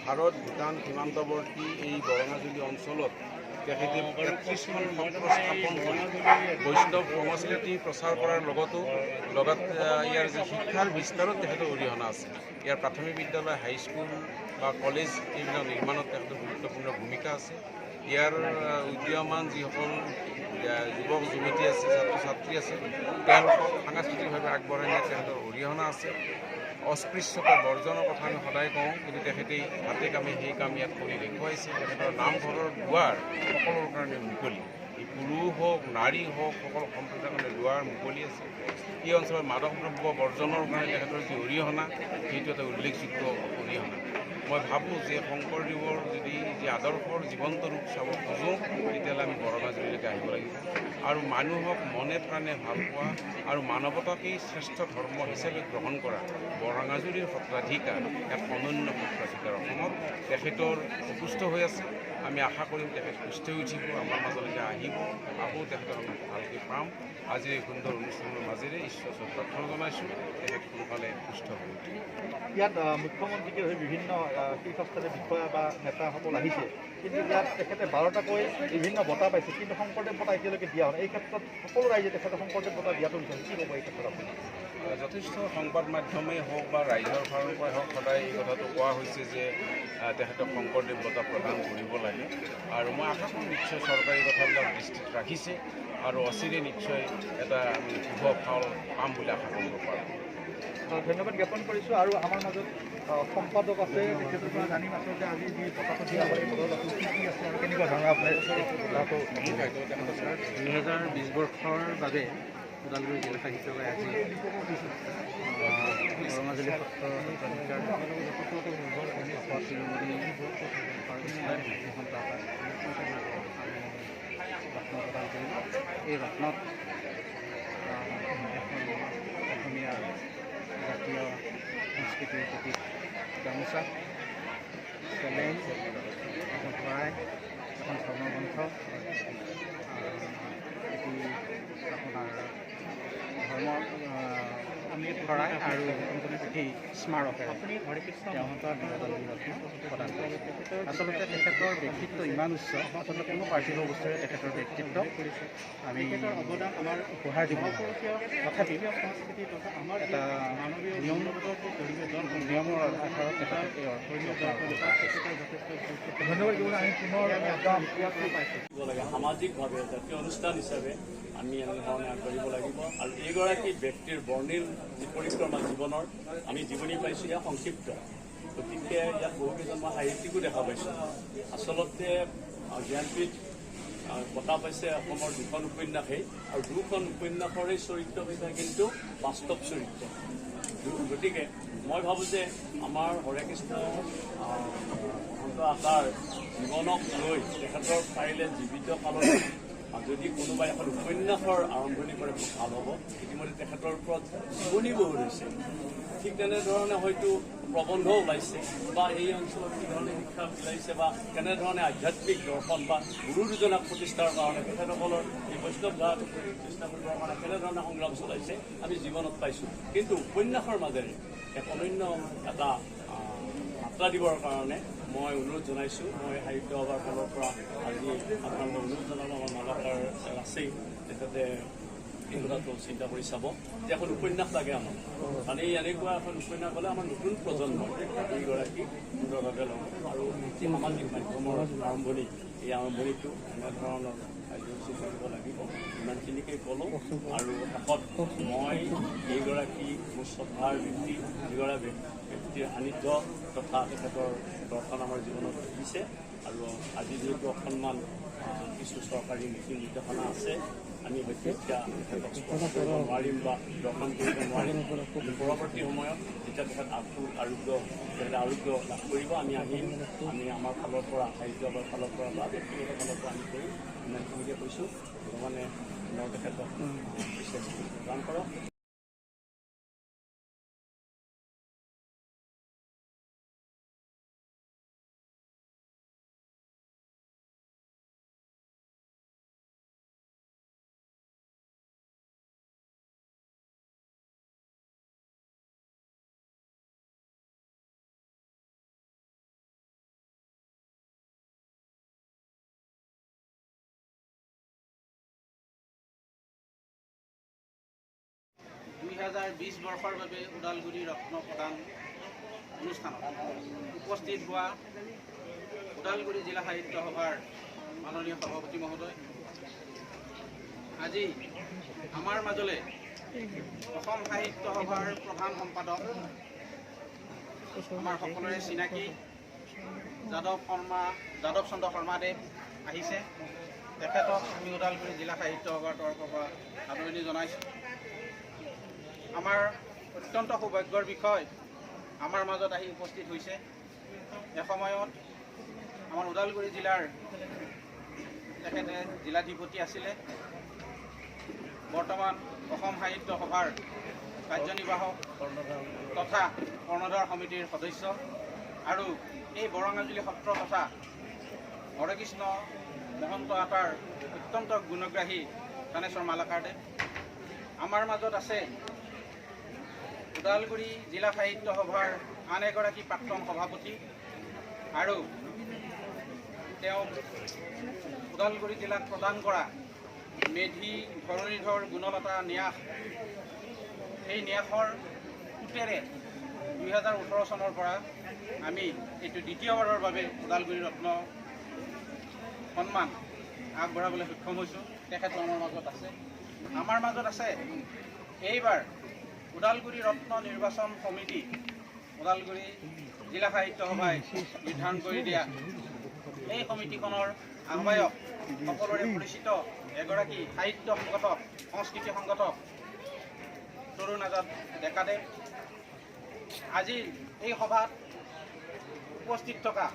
ভাৰত ভূটান সীমান্তৱৰ্তী এই বৰঙাজুলি অঞ্চলত তেখেতে 33খন সত্ৰ স্থাপন কৰি বৈষ্ণৱ সংস্কৃতি প্ৰচাৰ কৰাৰ লগত ইয়াৰ যি শিক্ষাৰ বিস্তাৰত তেখেতৰ অৰিহণা আছে। ইয়াৰ প্ৰাথমিক বিদ্যালয়, হাইস্কুল বা কলেজ এইবিলাক নিৰ্মাণত তেখেতৰ গুৰুত্বপূৰ্ণ ভূমিকা আছে। ইয়াৰ উদীয়মান যিসকল যুৱক যুৱতী আছে, ছাত্ৰ ছাত্ৰী আছে, তেওঁলোকক সাংস্কৃতিকভাৱে আগবঢ়াই নিয়াত তেখেতৰ অৰিহণা আছে। অস্পৃশ্যতা বৰ্জনৰ কথা আমি সদায় কওঁ, কিন্তু তেখেতে হাতে কামে সেই কাম ইয়াত কৰি দেখুৱাইছে। তেখেতৰ নামঘৰৰ দুৱাৰ সকলোৰ কাৰণে মুকলি, এই পুৰুষ হওক নাৰী হওক সকলো সম্প্ৰদায়ৰ কাৰণে দুৱাৰ মুকলি আছে। এই অঞ্চলত মাদক দ্ৰব্য বৰ্জনৰ কাৰণে তেখেতৰ যি অৰিহণা, সেইটো এটা উল্লেখযোগ্য অৰিহণা। মই ভাবোঁ যে শংকৰদেৱৰ যদি যি আদৰ্শৰ জীৱন্ত ৰূপ চাব খোজোঁ, তেতিয়াহ'লে আমি বৰঙাজুলিলৈকে আহিব লাগিব আৰু মানুহক মনে প্ৰাণে ভাল পোৱা আৰু মানৱতাকেই শ্ৰেষ্ঠ ধৰ্ম হিচাপে গ্ৰহণ কৰা বৰঙাজুলিৰ সত্ৰাধিকাৰ এক অনন্য সত্ৰাধিকাৰ অসমত। তেখেতৰ অসুস্থ হৈ আছে, আমি আশা কৰিম তেখেত সুস্থ হৈ উঠিব, আমাৰ মাজলৈকে আহিব, আকৌ তেখেতক আমি ভালকৈ পাম। আজিৰ এই সুন্দৰ অনুষ্ঠানৰ মাজেৰে ঈশ্বৰৰ ওচৰত প্ৰাৰ্থনা জনাইছোঁ তেখেত সোনকালে সুস্থ হৈ উঠিব। ইয়াত মুখ্যমন্ত্ৰীকে ধৰি বিভিন্ন শীৰ্ষস্থানীয় বিষয়া বা নেতাসকল আহিছে, কিন্তু ইয়াত তেখেতে 12টাকৈ বিভিন্ন বঁটা পাইছে, কিন্তু শংকৰদেৱ বঁটা এতিয়ালৈকে দিয়া হোৱা নাই। এই ক্ষেত্ৰত সকলো ৰাইজে তেখেতে শংকৰদেৱ বঁটা দিয়াটো বিচাৰিছে, কি ক'ব এই ক্ষেত্ৰত আপুনি? যথেষ্ট সংবাদ মাধ্যমেই হওক বা ৰাইজৰ ফালৰ পৰাই হওক সদায় এই কথাটো কোৱা হৈছে যে তেখেতক শংকৰদেৱ বঁটা প্ৰদান কৰিব লাগে আৰু মই আশা কৰোঁ নিশ্চয় চৰকাৰী কথাবিলাক দৃষ্টিত ৰাখিছে আৰু অচিৰে নিশ্চয় এটা আমি শুভ ফল পাম বুলি আশা কৰিব পাৰোঁ। ধন্যবাদ জ্ঞাপন কৰিছোঁ। আৰু আমাৰ মাজত সম্পাদক আছে, তেখেতৰ পৰা জানিম আচলতে আজি যি বঁটাটো দিয়া হয়, এই বঁটাটো কি কি আছে আৰু কেনেকুৱা ধৰণৰ আপোনাৰ বঁটাটো? 2020 বৰ্ষৰ বাবে ওদালগুৰি জিলা সাহিত্য সভাই আজি বৰঙাজুলি সত্ৰৰ সত্ৰাধিকাৰ শিৰোমণি ৰত্ন প্ৰদান কৰিলোঁ। এই ৰত্নত এখন অসমীয়া জাতীয় সংস্কৃতিৰ প্ৰতীক গামোচা, চেলেং, এখন শৰাই, এখন ধৰ্মগ্ৰন্থ, এটি আপোনাৰ ধৰ্ম শৰাই আৰু এটি স্মাৰকেৰে তেওঁক আমি ওদালগুৰি ৰত্ন প্ৰদান কৰিছোঁ। আচলতে তেখেতৰ ব্যক্তিত্ব ইমান উচ্চ, আচলতে কোনো পাৰ্থিৱ বস্তুৰে তেখেতৰ ব্যক্তিত্ব আমি উপহাৰ দিব নোৱাৰোঁ। তথাপি এটা নিয়মৰ আধাৰত তেখেতক এই অৰ্থ। ধন্যবাদ। আমি পুনৰ লাগে সামাজিকভাৱে জাতীয় অনুষ্ঠান হিচাপে আমি এনেধৰণে আগবাঢ়িব লাগিব। আৰু এইগৰাকী ব্যক্তিৰ বৰ্ণিল যি পৰিক্ৰমা জীৱনৰ আমি জীৱনী পাইছোঁ, ইয়াৰ সংক্ষিপ্ত, গতিকে ইয়াত বহুকেইজন মই সাহিত্যিকো দেখা পাইছোঁ। আচলতে জ্ঞানপীঠ বঁটা পাইছে অসমৰ দুখন উপন্যাসেই, আৰু দুখন উপন্যাসৰে চৰিত্ৰকেইটা কিন্তু বাস্তৱ চৰিত্ৰ। গতিকে মই ভাবোঁ যে আমাৰ হৰেকৃষ্ণ সন্ত আতাৰ জীৱনক লৈ তেখেতৰ পাৰিলে জীৱিত কালত যদি কোনোবাই এখন উপন্যাসৰ আৰম্ভণি কৰে খুব ভাল হ'ব। ইতিমধ্যে তেখেতৰ ওপৰত জীৱনী বহুত হৈছে, ঠিক তেনেধৰণে হয়তো প্ৰবন্ধও ওলাইছে বা এই অঞ্চলত কি ধৰণে শিক্ষা বিলাইছে বা কেনেধৰণে আধ্যাত্মিক দৰ্শন বা গুৰু দুজনাক প্ৰতিষ্ঠাৰ কাৰণে তেখেতসকলৰ এই বৈষ্ণৱ ধাৰাটো প্ৰতিষ্ঠা কৰিবৰ কাৰণে কেনেধৰণে সংগ্ৰাম চলাইছে আমি জীৱনত পাইছোঁ। কিন্তু উপন্যাসৰ মাজেৰে এক অনন্য এটা মাত্ৰা দিবৰ কাৰণে মই অনুৰোধ জনাইছোঁ। মই সাহিত্য সভাৰ ফালৰ পৰা আজি আপোনালোকক অনুৰোধ জনালোঁ, আমাৰ মালাকাৰ আছেই, তেখেতে এই কথাটো চিন্তা কৰি চাব যে এখন উপন্যাস লাগে আমাক। মানে এই এনেকুৱা এখন উপন্যাস হ'লে আমাৰ নতুন প্ৰজন্ম এইগৰাকী সুন্দৰভাৱে ল'ব। আৰু যি সামাজিক মাধ্যমৰ আৰম্ভণি, এই আৰম্ভণিটো এনেধৰণৰ কাৰ্যসূচী কৰিব লাগিব। ইমানখিনিকে ক'লোঁ। আৰু শেষত মই এইগৰাকী মোৰ শ্ৰদ্ধাৰ ব্যক্তি, যিগৰাকী ব্যক্তিৰ সান্নিধ্য তথা তেখেতৰ দৰ্শন আমাৰ জীৱনত দিছে, আৰু আজি যিহেতু অকণমান কিছু চৰকাৰী নীতি নিৰ্দেশনা আছে, আমি হয়তো এতিয়া তেখেতক স্পৰ্শ কৰিব নোৱাৰিম বা দৰ্শন কৰিব নোৱাৰিম। পৰৱৰ্তী সময়ত যেতিয়া তেখেত আকৌ আৰোগ্য, তেখেতে আৰোগ্য লাভ কৰিব, আমি আহিম। আমি আমাৰ ফালৰ পৰা, সাহিত্য সভাৰ ফালৰ পৰা বা ব্যক্তিগত ফালৰ পৰা আমি কৰিম। ইমানখিনিকে কৈছোঁ। ভগৱানে পুনৰ তেখেতক প্ৰদান কৰক। 2020 বৰ্ষৰ বাবে ওদালগুৰি ৰত্ন প্ৰদান অনুষ্ঠানত উপস্থিত হোৱা ওদালগুৰি জিলা সাহিত্য সভাৰ মাননীয় সভাপতি মহোদয়, আজি আমাৰ মাজলৈ অসম সাহিত্য সভাৰ প্ৰধান সম্পাদক, আমাৰ সকলোৰে চিনাকি যাদৱ চন্দ্ৰ শৰ্মাদেৱ আহিছে। তেখেতক আমি ওদালগুৰি জিলা সাহিত্য সভাৰ তৰফৰ পৰা আদৰণি জনাইছোঁ। আমাৰ অত্যন্ত সৌভাগ্যৰ বিষয়, আমাৰ মাজত আহি উপস্থিত হৈছে। এসময়ত আমাৰ ওদালগুৰি জিলাৰ তেখেতে জিলাধিপতি আছিলে, বৰ্তমান অসম সাহিত্য সভাৰ কাৰ্যনিৰ্বাহক তথা কৰ্ণধাৰ সমিতিৰ সদস্য আৰু এই বৰঙাজুলি সত্ৰ তথা হৰেকৃষ্ণ মহন্ত আতাৰ অত্যন্ত গুণগ্ৰাহী থানেশ্বৰ মালাকাৰদেৱ আমাৰ মাজত আছে। ওদালগুৰি জিলা সাহিত্য সভাৰ আন এগৰাকী প্ৰাক্তন সভাপতি আৰু তেওঁক ওদালগুৰি জিলাত প্ৰদান কৰা মেধি ধৰণীধৰ গুণলতা ন্যাস, সেই ন্যাসৰ সূতেৰে 2018 চনৰ পৰা আমি এইটো দ্বিতীয়বাৰৰ বাবে ওদালগুৰি ৰত্ন সন্মান আগবঢ়াবলৈ সক্ষম হৈছোঁ। তেখেতো আমাৰ মাজত আছে। আমাৰ মাজত আছে এইবাৰ ওদালগুৰি ৰত্ন নিৰ্বাচন সমিতি, ওদালগুৰি জিলা সাহিত্য সভাই নিৰ্ধাৰণ কৰি দিয়া এই সমিতিখনৰ আহ্বায়ক, সকলোৰে পৰিচিত এগৰাকী সাহিত্য সংগঠক, সংস্কৃতি সংগঠক তৰুণ আজাদ ডেকাদেৱ। আজিৰ এই সভাত উপস্থিত থকা